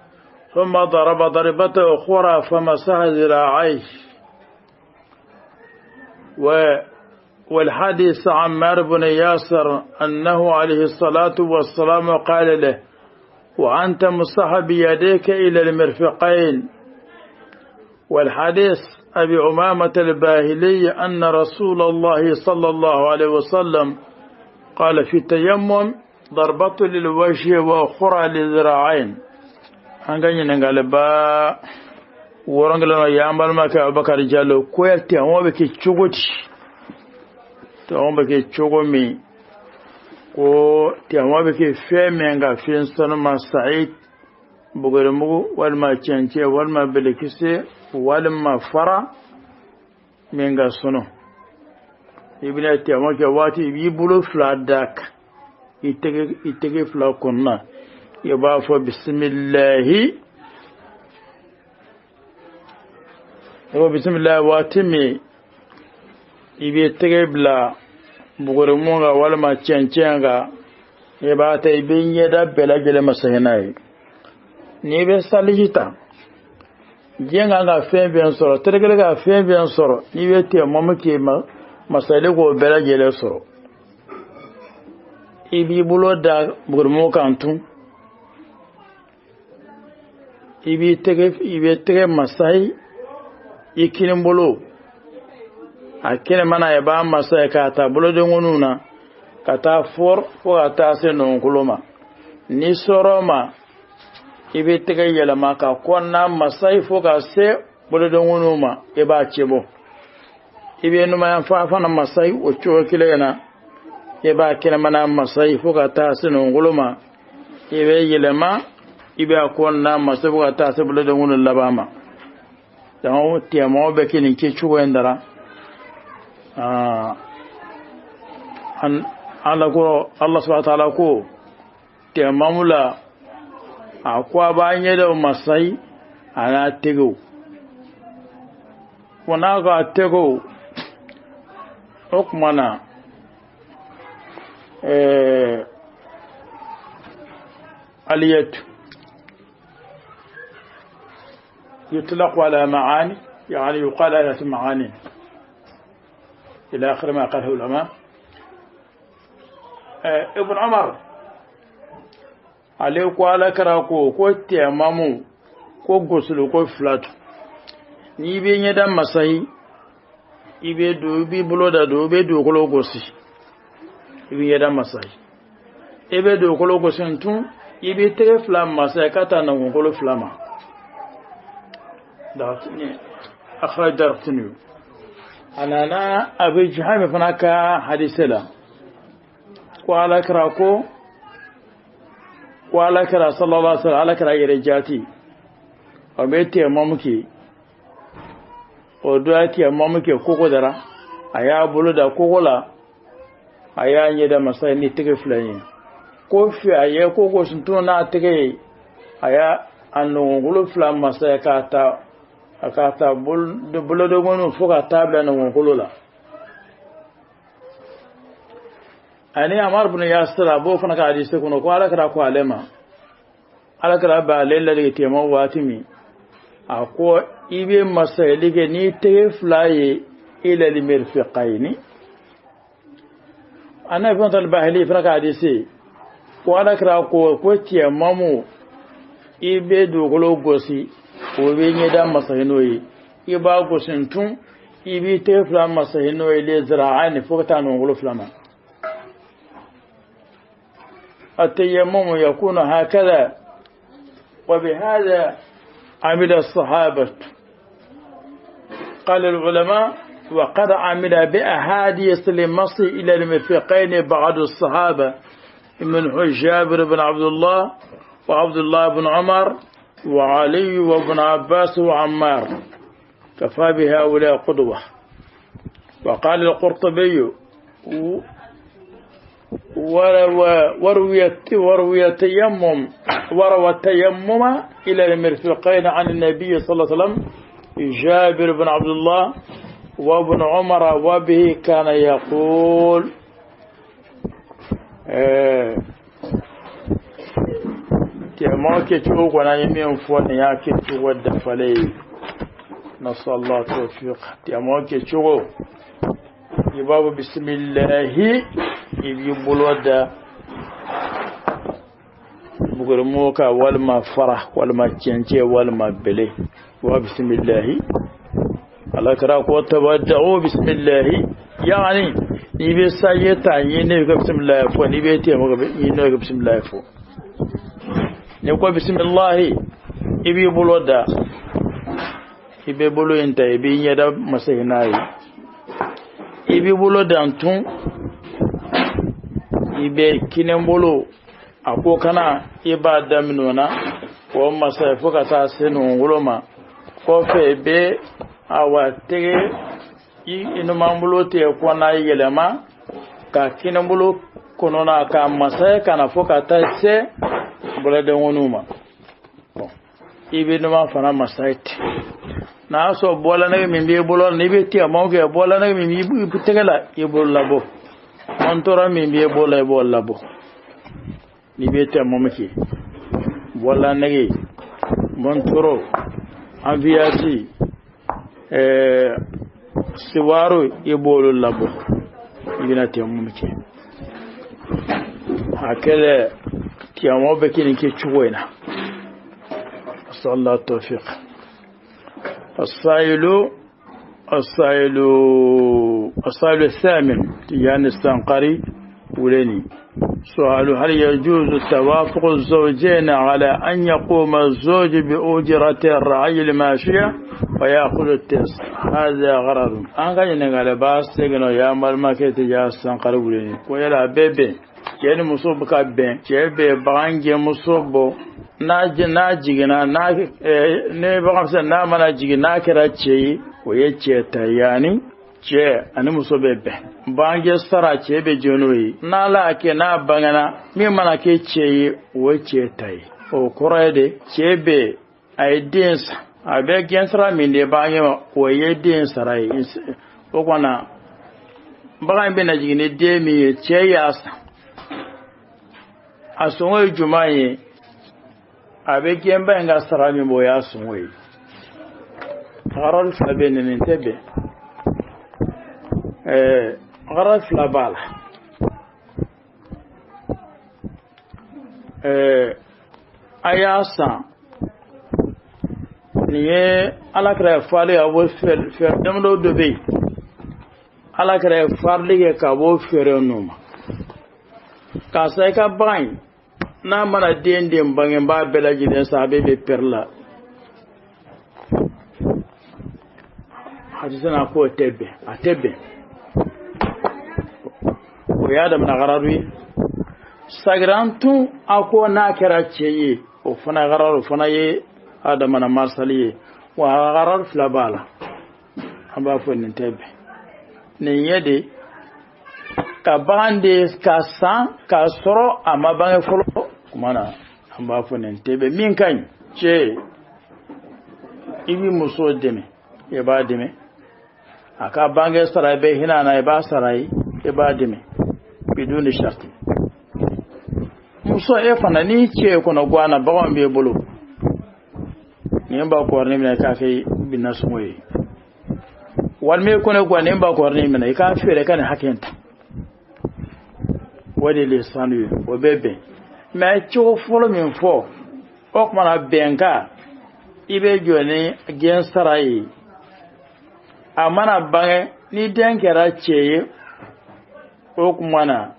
ثم ضرب ضربة أخرى فمسح ذراعيه. والحديث عمار بن ياسر أنه عليه الصلاة والسلام قال له وأنت مسح بيديك إلى المرفقين. والحديث أبي أمامة الباهلي أن رسول الله صلى الله عليه وسلم قال في التيمم ضربة للوجه وأخرى للذراعين. أنغني نغالبا ورنغلنا يا أمبالما أبو بكر جالو كويتي هو بكي تشوغوتي تهون bɛ kɛ cogo min. Ko tiyama bɛ kɛ fɛn min ka fɛn sanuma sa'id bugurimugu walima cɛncɛn walima belekisɛ walima fara min ka sunu i bɛna tiyama kɛ waati i b'i bolo fila d'a kan i tɛgɛ fila kɔnɔna i b'a fɔ bisimilahi i ko bisimilahi waati min i b'i tɛgɛ bila bugurimu kan walima cɛncɛn kan i b'a ta i bɛ ɲɛda bɛɛ lajɛlen masahi n'a ye n'i bɛ saliji ta diɲɛ kan ka fɛn fɛn sɔrɔ terikɛ ka fɛn fɛn sɔrɔ n'i bɛ tɛmɔmu k'i ma masali k'o bɛɛ lajɛlen sɔrɔ i b'i bolo da bugurimu kan tun i b'i tɛgɛ i bɛ tɛgɛ masayi i kinin bolo a kɛnɛmana i b'a masayi k'a ta bolodenkɔninw na ka taa fɔr fo ka taa se nɔnkolo ma n'i sɔrɔ ma i bɛ tɛgɛ yɛlɛma ka kɔnɔna masayi fo ka se bolodenkɔninw ma i b'a cɛbɔ i bɛ numanyanfan fana masayi o cogo kelen na i b'a kɛnɛmana masayi fo ka taa se nɔnkolo ma i bɛ yɛlɛma i bɛ a kɔnɔna masayi fo ka taa se bolodenkɔninw laban ma donc tɛmɛw bɛ kɛ nin kɛcogo in dara ala ko Allah subhanahu wa ta'ala ko tɛmamu la a ko a b'a ɲɛdaw masayi a n'a tɛgɛw ko n'a ko a tɛgɛw o tuma na aliyatu يطلق على معاني يعني يقال على معاني إلى آخر ما قاله العلماء. ابن عمر ale ko ala kɛra ko ko tɛmamu ko gosilo ko filatu n'i bɛ ɲɛda masayi i bɛ don i b'i bolo da don i bɛ dugukolo gosi i bɛ ɲɛda masayi i bɛ dugukolo gosi tun i b'i tɛgɛ fila masayi ka taa nɔgɔnkolo fila ma akhraj Daraqutni a nana Abi Juhayma fana ka hadise la ko ala kɛra ko ala kɛra sallallahu alaihi wasallam ala kɛra yɛrɛ jaati o bɛ tɛmamu kɛ o dɔ ye tɛmamu kɛ koko dara a y'a bolo da koko la a y'a ɲɛda masa ni tɛgɛ fila ye ko fɛ a ye koko sunton n'a tɛgɛ ye a y'a a nɔgɔnkolo fila masa k'a ta a k'a ta bolodengɔninw fo ka taa bila nɔgɔnkolo la ani Amar bin Yasir a b'o fana ka hadise kɔnɔ ko ala kɛra ko ale ma ala kɛra b'ale ladege tɛmɛ waati min a ko i bɛ masayali kɛ n'i tɛgɛ fila ye ila al-mirfiqayni ana ibn al-Bahili fana ka hadise ko ala kɛra ko ko tɛmamu i bɛ dugukolo gosi o bɛ ɲɛda masayi n'o ye i b'a gosi tun i b'i tɛgɛ fila masayi n'o ye le zira'ani fo ka taa nɔgɔnkolo fila ma. التيمم يكون هكذا وبهذا عمل الصحابة. قال العلماء وقد عمل بأحاديث المصي إلى المرفقين بعض الصحابة منه جابر بن عبد الله وعبد الله بن عمر وعلي وابن عباس وعمار كفى بهؤلاء قدوة. وقال القرطبي وروى التيمم إلى المرفقين عن النبي صلى الله عليه وسلم جابر بن عبد الله وابن عمر وبه كان يقول نسأل الله التوفيق. بسم الله i b'i bolo da bugurimu kan walima fara walima cɛncɛn walima bɛlɛ wa bisimilahi ala kɛra ko tabadda'u bisimilahi yaani n'i bɛ saje ta ɲini ka bisimilahi fɔ n'i bɛ tɛmɛ ka ɲini ka bisimilahi fɔ n'i ko bisimilahi i b'i bolo da i bɛ bolo in ta i b'i ɲɛda masayi n'a ye i b'i bolo dan tun i I bɛ kinibolo a ko kana i b'a daminɛ o na k'o masa fo ka taa se nɔgɔnkolo ma. Kɔfɛ i bɛ awa tɛgɛ i numanbolo tigɛ kɔnɔna yɛlɛma ka kinibolo kɔnɔna ka masa ka na fo ka taa se bolodenkɔniw ma. I bɛ numan fana masa ten. N'a y'a sɔrɔ bɔlanɛgɛ min b'i bolo n'i bɛ tigɛmaw kɛ, bɔlanɛgɛ min b'i tɛgɛ la i b'o labɔ, mɔntɔrɔ min b'i bolo la i b'o labɔ. N'i bɛ tɛmɔmu kɛ, bɔlanɛgɛ, mɔntɔrɔ, anfiyasi, siwaro, i b'olu labɔ, i bɛna tɛmɔmu kɛ. A kɛlɛ tɛmɔ bɛ kɛ nin kɛ cogo in na. Sallallahu tawfiq. السائل السائل السائل الثامن تيان السنقري ولني سؤال: هل يجوز توافق الزوجين على أن يقوم الزوج بأجرة الرعي الماشية ويأخذ التس؟ هذا غرض. أنا قال باس تجنو يا مالما كي السنقري ولني ويلا بيبي يعني مصوب كابين جيبي بانجي مصوبو n'a jiginna n'a ne bagan filɛ n'a mana jigin n'a kɛra cɛ ye, o ye cɛ ta. Yanni cɛ ani muso bɛ bɛn bange sara, cɛ bɛ jɛ n'o ye. N'ala y'a kɛ n'a bangena, min mana kɛ cɛ ye, o ye cɛ ta ye. O kɔrɔ ye de cɛ bɛ a ye den san, a bɛ gɛn sara min de bange ma, o ye den sara ye. O kɔnɔ bagan in bɛna jigin ni den min ye, cɛ y'a san, a sɔngɔ ye jumɛn ye? A bɛ gɛnba in ka sara min bɔ, o y'a sɔngɔ ye. Tagara fila bɛ nin, nin tɛ bɛn. Tagara fila b'a la. A y'a san, nin ye ala kɛra ye fali ka bɔ fɛɛrɛ damadɔ dɔ bɛ yen, ala kɛra ye farili kɛ ka bɔ fɛɛrɛ ninnu ma. Karisa, i ka bagan in n'a mana den den bange, n b'a bɛɛ lajɛlen san, a bɛɛ bɛ pɛrɛ la. Hadisa na k'o tɛ bɛn, a tɛ bɛn. O y'a damana gararu ye. Sagirantun a ko n'a kɛra cɛ ye, o fana gararu, o fana ye a damana marsali ye. Wa gararu fila b'a la, an b'a fɔ nin tɛ bɛn. Nin ye de ka bagan de ka san k'a sɔrɔ a ma bange fɔlɔ kuma na, an b'a fɔ nin tɛ bɛn. Min ka ɲi, cɛ i b'i muso dɛmɛ, i b'a dɛmɛ a ka bange sara, i bɛ hinɛ a na, i b'a sara ye, i b'a dɛmɛ biduni sharti. Muso e fana n'i cɛ kɔnɔ guwan na, baganw b'e bolo, nin ba kɔrɔnin minɛ k'a kɛ binna sɔngɔ ye, walima e kɔnɔ guwan nin ba kɔrɔnin minɛ i k'a feere ka nin hakɛ in ta, o de le sanu ye, o bɛ bɛn. Mɛ cogo fɔlɔ min fɔ, o kumana bɛnkan, i bɛ jɔ ni gɛn sara ye. A mana bange ni den kɛra cɛ ye, o kuma na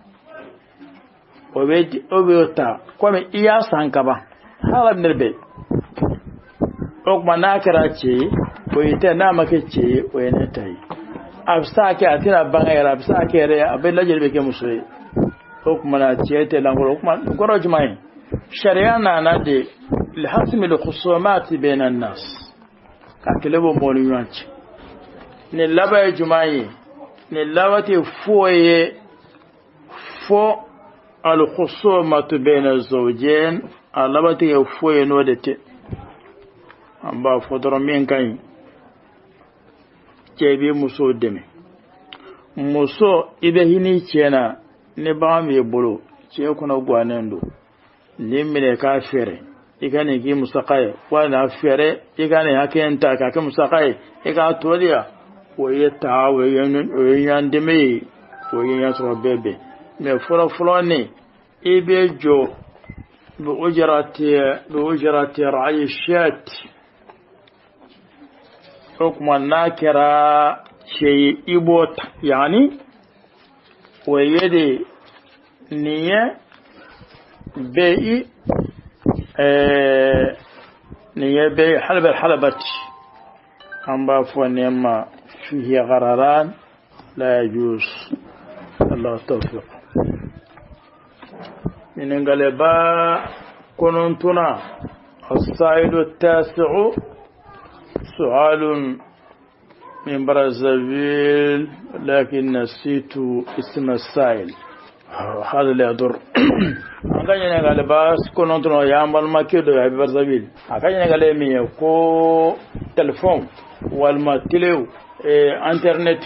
o bɛ ta komi i y'a san kaban hala minɛ bɛ. O kuma n'a kɛra cɛ ye, o ye tɛ, n'a ma kɛ cɛ ye, o ye ne ta ye. A bɛ se ka kɛ a tɛna bange yɛrɛ, a bɛ se ka kɛ yɛrɛ a bɛ lajɛli bɛ kɛ muso ye. O kuma na cɛ tɛ lankolon. O kuma kɔrɔ jumɛn ye? Sariya nana de lihasimi lkhusumati bayna nas, ka kɛlɛ bɔ mɔgɔw ni ɲɔgɔn cɛ. Nin laban ye jumɛn ye? Nin laban tɛ foyi ye fo alkhusumatu bayna zawjain, a laban tɛ kɛ foyi ye n'o de tɛ. An b'a fɔ dɔrɔn min ka ɲi, cɛ b'i muso dɛmɛ, muso i bɛ hinɛ cɛ na. Ni bagan b'i bolo, cɛ kɔnɔ guwannen don, nin minɛ k'a feere, i ka nin k'i musaka ye, walima feere i ka nin hakɛ in ta k'a kɛ musaka ye, i k'a tɔ di yan, o ye ta, o ye ɲɔgɔn dɛmɛ ye, o ye ɲɔgɔn sɔrɔ bɛɛ bɛn. Mɛ fɔlɔ fɔlɔ ni i bɛ jɔ bi ujrati ra'yi shat, o kuma n'a kɛra cɛ ye, i b'o ta. Yanni o ye de nin ye bɛɛ nin ye bɛɛ halaba halabati, an b'a fɔ nin ma fihi ghararan la yajuz. Allah tawfiq. Ɲininkaliba kɔnɔntɔnna السائل التاسع سؤال من برازافيل لكن نسيت اسم السائل هذا لا يضر. An ka ɲininkaliba kɔnɔntɔnna y'an balimakɛ dɔ ye a bɛ Brazzaville. A ka ɲininkali ye min ye ko téléphone walima telew internet,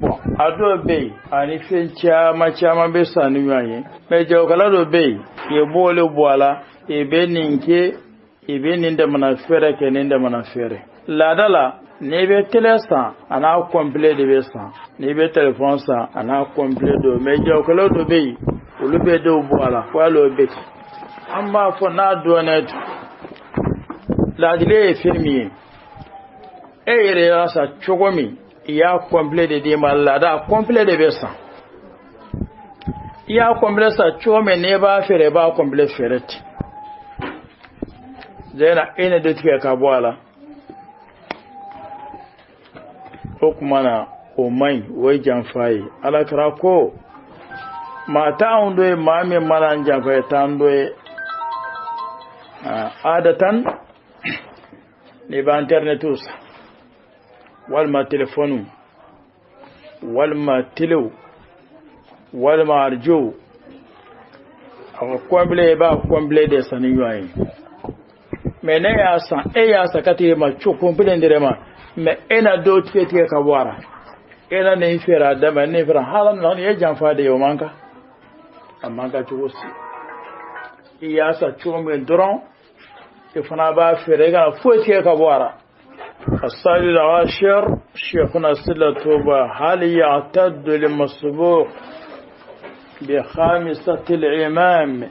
bon, a dɔw bɛ yen ani fɛn caman caman bɛ san ni ɲɔgɔn ye, mais jagokɛla dɔ bɛ yen i b'ole bɔ a la, i bɛ nin kɛ, i bɛ nin damana fɛɛrɛ kɛ, nin damana fɛɛrɛ. Laada la, n'i bɛ télé san, a n'a complet de bɛ san, n'i bɛ téléphone san, a n'a complet don, mais jagokɛla dɔ bɛ yen, olu bɛ dɔw bɔ a la, ko hali o bɛ ten. An b'a fɔ n'a dɔnnen don, laadili ye fɛn min ye, e yɛrɛ y'a san cogo min, i y'a complet de d'i ma. Laada complet de bɛ san. I y'a complet san cogo min, n'i b'a feere, i b'a complet feere ten. Zɛna e ne de tigɛ ka bɔ a la, o tuma na o man ɲi, o ye janfa ye. Ala kɛra ko maa t'anw dɔ ye, maa min mana an janfa ye t'an dɔ ye. Adatan n'i bɛ internet san walima telefɔniw walima telew walima arajow, a ka complet, i b'a complet de san ni ɲɔgɔn ye. Mais ne y'a san, e y'a san ka tigɛ ma co complet in ma, mais e na dɔw tigɛ tigɛ ka bɔ a la, e na nin feere a dama, nin feere hala na, nin ye janfa de ye. O man kan, a man kan cogo si. I y'a san cogo min dɔrɔn, i fana b'a feere, i kana foyi tigɛ ka bɔ a la. السائل العاشر شيخنا سلة توبة، هل يعتد المسبوق بخامسة الإمام؟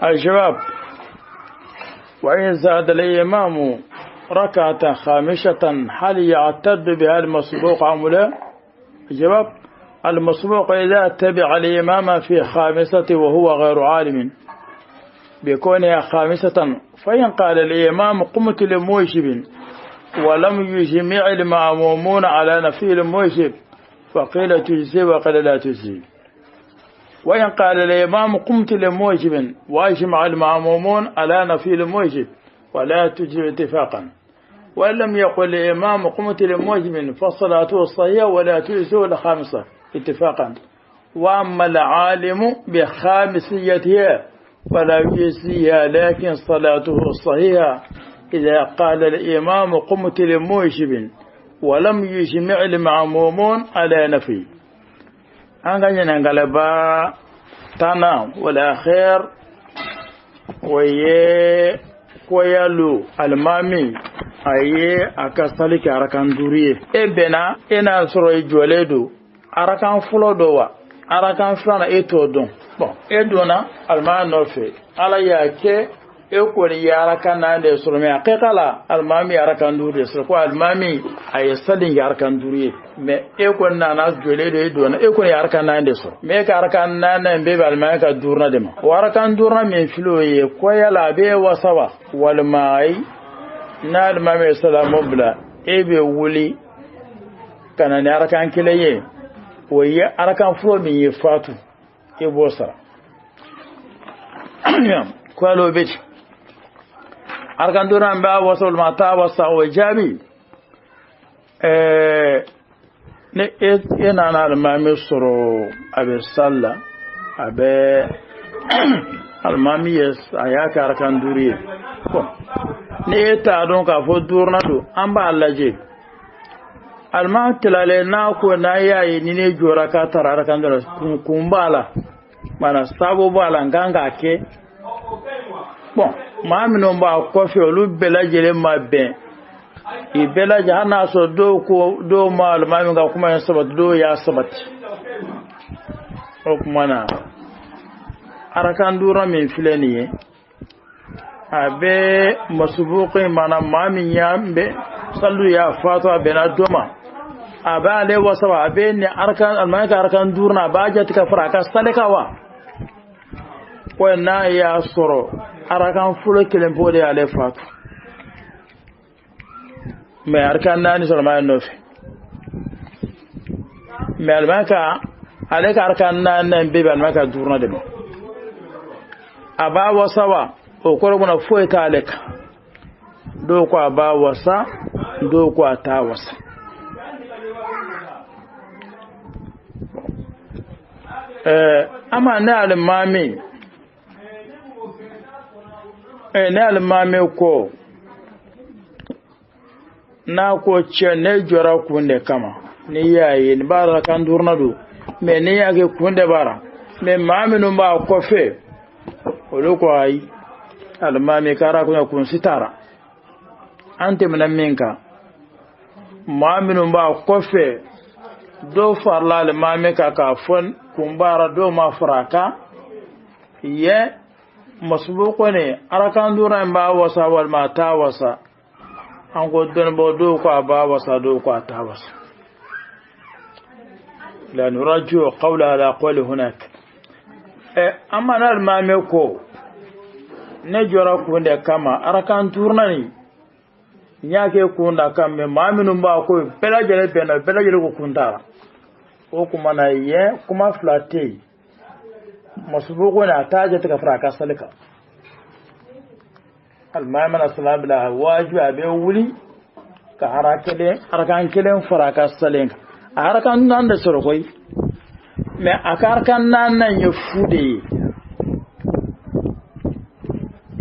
الجواب: وإن زاد الإمام ركعة خامسة هل يعتد بها المسبوق أم لا؟ الجواب: المسبوق إذا تبع الإمام في خامسة وهو غير عالم بكونها خامسة، فإن قال الإمام قمت لموجب ولم يجمع المأمومون على نفي الموجب فقيل تجزي وقيل لا تجزي. وإن قال الإمام قمت لموجب وأجمع المأمومون على نفي الموجب ولا تجزي اتفاقا. وإن لم يقل الإمام قمت لموجب فصلاته الصحيحة ولا تجزي الخامسة اتفاقا. وأما العالم بخامسيتها فلا يجزيها، لكن صلاته الصحيحة إذا قال الإمام قمت لموجب ولم يجمع المأمومون على نفي. An ka ɲininkaliba tannan wala khair, o ye koyalu alimami a ye a ka sali kɛ arakan duuru ye, e bɛnna e n'a sɔrɔ i jɔlen don arakan fɔlɔ dɔ wa arakan filanan, e t'o dɔn. Bon, e donna alimami nɔfɛ, Ala y'a kɛ e kɔni ye arakan naani de sɔrɔ, mais hakika la alimami ye arakan duuru de sɔrɔ, ko alimami a ye sali kɛ arakan duuru ye, mais e kɔni nana jɔlen don, e donna, e kɔni ye arakan naani de sɔrɔ, mais e ka arakan naani in bɛɛ bɛ alimami ka duurunan de ma. O arakan duurunan min filɛ o ye, ko yala a bɛ wasa wa walima ayi? N'a alimami ye salamu bila, e bɛ wuli ka na ni arakan kelen ye, o ye arakan fɔlɔ min ye fatu, e b'o sara. Ko yala o bɛ ten, arakan duurunan b'a wasa walima a t'a wasa? O jaabi, ni e nana alimami sɔrɔ a bɛ sali la, a bɛ alimami ye a y'a kɛ arakan duuru ye. Bon, ni e t'a dɔn k'a fɔ duurunan don, an b'a lajɛ. Alimami tilalen n'a ko n'a y'a ye ni ne jɔra k'a taara arakan duuru, kun b'a la, maana sababu b'a la, n kan k'a kɛ. Bon, maa minnu b'a kɔfɛ, olu bɛɛ lajɛlen ma bɛn, i bɛɛ lajɛlen, hali n'a sɔrɔ dɔw ko dɔw ma alimami ka kuma in sabati, dɔw y'a sabati. O tuma na arakan duuru min filɛ nin ye, a bɛ masubuku mana maa min y'a bɛ salidu y'a fatɔ, a bɛnna dɔ ma, a b'ale wasa wa? A bɛ nin arakan alimami ka arakan duuru na, a b'a jate ka fara a ka sali kan wa? Ko n'a y'a sɔrɔ arakan fɔlɔ kelen po de y'ale fatu, Mais arakan 4 sɔrɔ alimami nɔfɛ, mais alimami ka ale ka arakan 4 bɛɛ bɛ alimami ka 5nan de ma. A b'a wasa wa? O kɔrɔ kɔnɔ foyi t'ale kan. Dɔw ko a b'a wasa, dɔw ko a t'a wasa. Ama ne alimami ne alimami ko n'a ko cɛ ne jɔra kun de kama, n'i y'a ye nin b'a arakan 5nan don, mais n'i y'a kɛ kun de b'a la, mais maa minnu b'a kɔfɛ olu ko ayi, alimami k'ara kun si t'a la. An tɛmɛna min kan, maa minnu b'a kɔfɛ dɔw farala alimami kan k'a fɔ kun b'a la, dɔw ma fara a kan. Yen masubuko ne arakan 5nan in b'a wasa walima a t'a wasa. An ko dɔnnibaaw dɔw ko a b'a wasa, dɔw ko a t'a wasa. La nurajjihu qawla ala qawli hunak. Amma n'alimami ko ne jɔra kun de kama arakan 5nan nin n y'a kɛ kun da kan, mais maa minnu b'a ko bɛɛ lajɛlen bɛnna, bɛɛ lajɛlen ko kun t'a la. O kuma na yen kuma fila tɛ yen. Masubuko ne a t'a jate ka fara a ka sali kan. Alimami mana salam bila wajibi a bɛ wuli ka arakan 1 fara a ka sali kan. A arakan 4 de sɔrɔ koyi, mais a ka arakan 4nan ye fu de ye.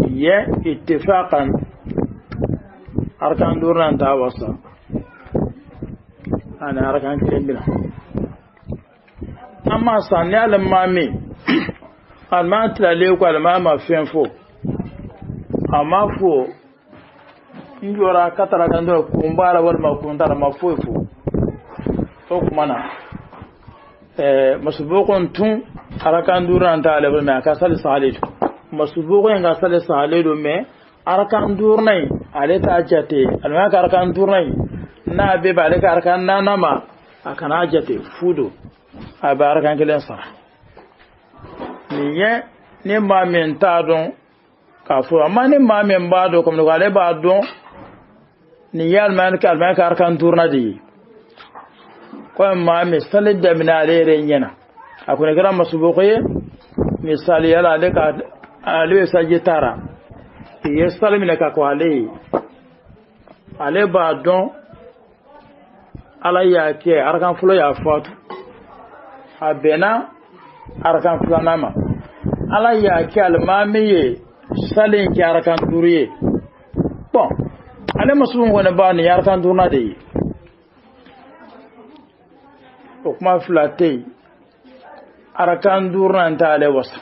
Yen ittifaqan arakan 5nan t'a wasa, ani arakan 1 bɛna. Amma san ni alimami tilalen ko alimami ma fɛn fɔ, a ma fɔ n jɔra ka taara kan dɔrɔn kun b'a la walima kun t'a la, ma foyi fɔ. O kuma na masubuko tun arakan 5nan t'ale bolo, mais a ka sali sahalen don. Masubuko in ka sali sahalen don, mais arakan 5nan in ale t'a jate. Alimami ka arakan 5nan in n'a bɛ bɛn ale ka arakan 4nan ma, a kana jate fu don, a bɛ arakan 1 sara. Nin ye ni maa min t'a dɔn k'a fɔ, amma ni maa min b'a dɔn komi ale b'a dɔn nin ye alimami ka arakan 5nan de ye. Komi maa min sali daminɛ ale yɛrɛ ɲɛna, a kɔni kɛra masubuko ye. Misaliya la, ale ka ale bɛ saji taara, i ye sali minɛ ka kɔ ale ye, ale b'a dɔn ala y'a kɛ arakan fɔlɔ y'a fatu, a bɛnna arakan 2nan ma. Ala y'a kɛ alimami ye sali in kɛ arakan 5 ye. Bon, ale masubuko kɔni b'a nin ye arakan 5nan de ye. O kuma fila tɛ yen, arakan 5nan t'ale wasa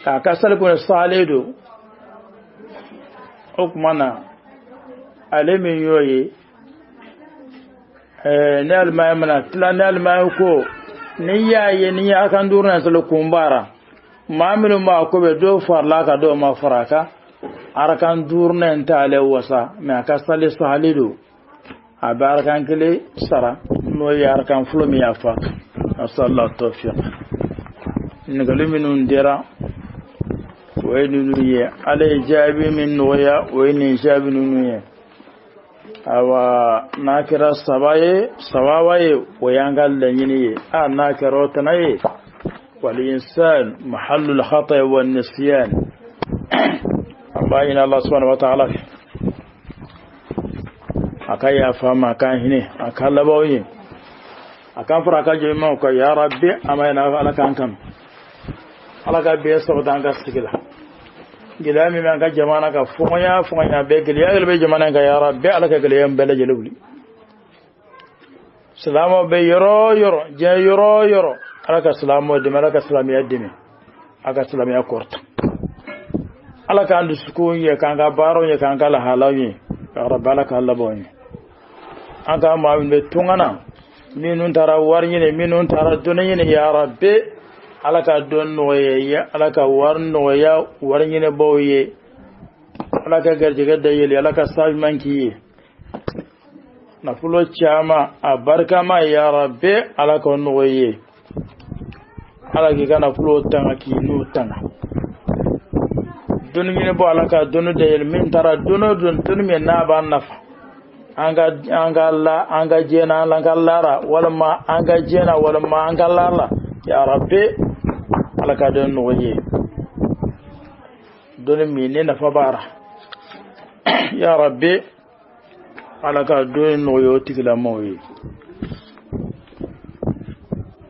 k'a ka sali kɔni salen don. O kuma na ale min y'o ye, ne alimami mana tila, ne alimami ko n'i y'a ye n'i ye arakan 5nan sali kun b'a la, maa minnu b'a ko bɛ dɔw farala a kan, dɔw ma fara a kan, arakan 5nan t'ale wasa, mais a ka sali sahali don, a bɛ arakan 1 sara, n'o ye arakan fɔlɔ min y'a fatu. Asallahu tawfiq. Ɲininkali minnu dira o ye ninnu ye, ala ye jaabi min nɔgɔya o ye nin jaabi ninnu ye. Awa n'a kɛra saba ye, sababa ye, o y'an ka laɲini ye. A n'a kɛra o tana ye, wal insan mahallul khata wa nisyan. An b'a ɲini Allah subhanahu wa ta'ala fɛ a ka yafa ma, a ka hinɛ, a ka labanw ye, a k'an fara a ka jɛɲɔgɔnw kan. Ya rabbi, an b'a ɲini ala k'an kanu, ala ka bɛn sabati an ka sigi la. Gɛlɛya min bɛ an ka jamana kan, fɔɲɔgɔnya bɛɛ gɛlɛya yɛrɛ bɛ jamana in kan. Ya rabbi, ala ka gɛlɛya in bɛɛ lajɛlen wuli. Silamɛw bɛ yɔrɔ o yɔrɔ, diɲɛ yɔrɔ o yɔrɔ, ala ka silamɛw dɛmɛ, ala ka silamɛya dɛmɛ, ala ka silamɛya kɔrɔta, ala k'an dusukun ɲɛ, k'an ka baaraw ɲɛ, k'an ka lahalaw ɲɛ. Ya rabbi, ala k'an labanw ɲɛ. An ka maa min bɛ tunga na, minnu taara wari ɲini, minnu taara dɔnni ɲini, ya rabbi, ala ka dɔn nɔgɔya ye, ala ka wari nɔgɔya wari ɲinibaw ye, ala ka garijɛgɛ dayɛlɛ, ala ka saɲuman k'i ye, nafolo caman a barikama, ya rabbi, ala ka nɔgɔya ye, ala k'i ka nafolo tanga, k'i n'u tanga. Dɔnni ɲinibɔ, ala ka dɔnni dayɛlɛ, min taara dɔnni o dɔnni min n'a b'a nafa, An ka la an ka diɲɛ na an ka lara walima an ka diɲɛ na walima an ka lara ya rabbi ala ka dɔnni nɔgɔya ye dɔnni min ne nafa b'a la ya rabbi ala ka dɔnni nɔgɔya o tigilamɔgɔw ye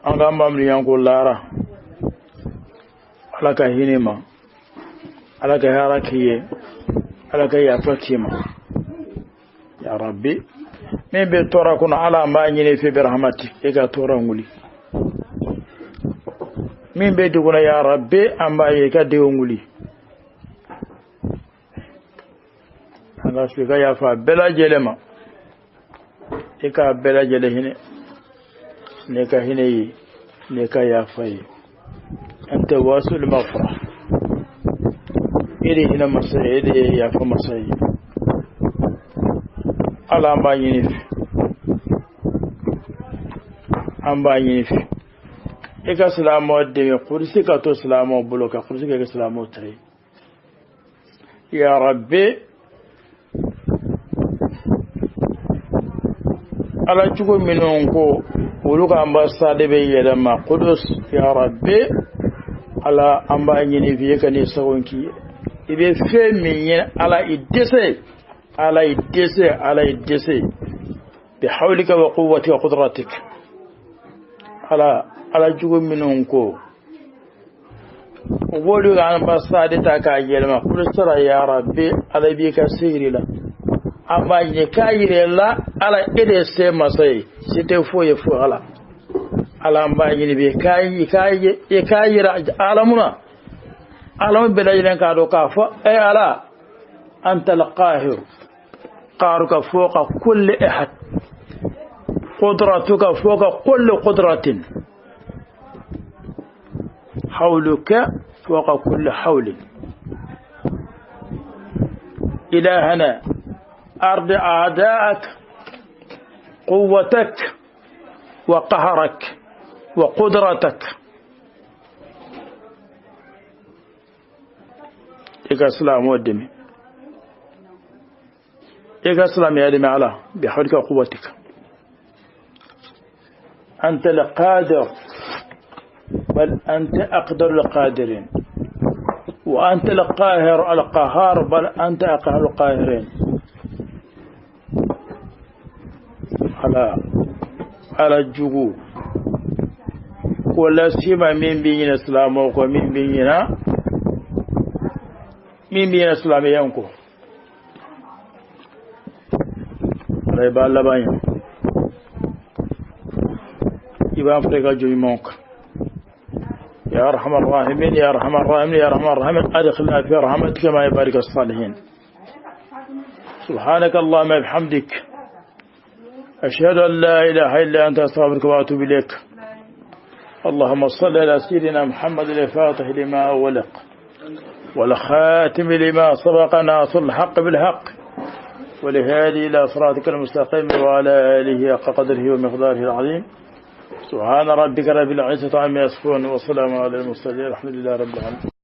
an ka mamiliyan ko lara ala ka hinɛ ma ala ka hɛrɛ k'i ye ala ka yafa k'i ma ya rabbi min bɛ tɔɔrɔ kɔnɔ ala an b'a ɲini fɛ bi rahmati e ka tɔɔrɔ wuli min bɛ degun na ya rabbi an b'a ye i ka degun wuli an ka so i ka yafa bɛɛ lajɛlen ma i k'a bɛɛ lajɛlen hinɛ ne ka hinɛ ye ne ka yafa ye anta wasul maghfira e de hinɛ masa ye e de ye yafa masa ye ala an b'a ɲini fɛ an b'a ɲini fɛ i ka silamɛw dɛmɛ kurusi ka to silamɛw bolo ka kurusi ka kɛ silamɛw ta ye ya rabbi ala cogo minnu ko olu ka ambassade bɛ yɛlɛma kudus ya rabbi ala an b'a ɲini f'i ye ka n'i sago k'i ye i bɛ fɛn min ɲini ala i dɛsɛ ala i dɛsɛ ala i dɛsɛ bi hawlika wa quwwatika wa qudratik ala ala jugu minnu ko u b'olu ka ambassade ta k'a yɛlɛma kulusara ya rabbi ala b'i ka sihiri la an b'a ɲini k'a yira la ala e de ye se masa ye se tɛ foyi ye fo ala ala an b'a ɲini bi i k'a yira alamu na alamu bɛɛ lajɛlen k'a dɔn k'a fɔ e ala anta alqahir qaharuka fawqa kulli ahad qudratuka fawqa kulli qudratin حولك فوق كل حول إلهنا أرض أعداءك قوتك وقهرك وقدرتك إيكا سلام ودمي إيكا سلام يا دمي على بحولك وقوتك أنت القادر بل أنت أقدر القادرين وأنت القاهر القهار بل أنت أقهر القاهرين على على الجوجو ولا سيما من بين الإسلام ومن بين من بين الإسلام ينكو على بالله باين يبقى أفريقيا جوي يا أرحم الراحمين يا أرحم الراحمين يا أرحم الراحمين أدخلنا في رحمتك ما يبارك الصالحين سبحانك اللهم بحمدك أشهد أن لا إله إلا أنت أستغفرك وأتوب إليك اللهم صل على سيدنا محمد الفاتح لما أغلق والخاتم لما سبق ناصر الحق بالحق والهادي إلى صراطك المستقيم وعلى آله حق قدره ومقداره العظيم سبحان ربك رب العزة عما يصفون وسلام على المرسلين الحمد لله رب العالمين.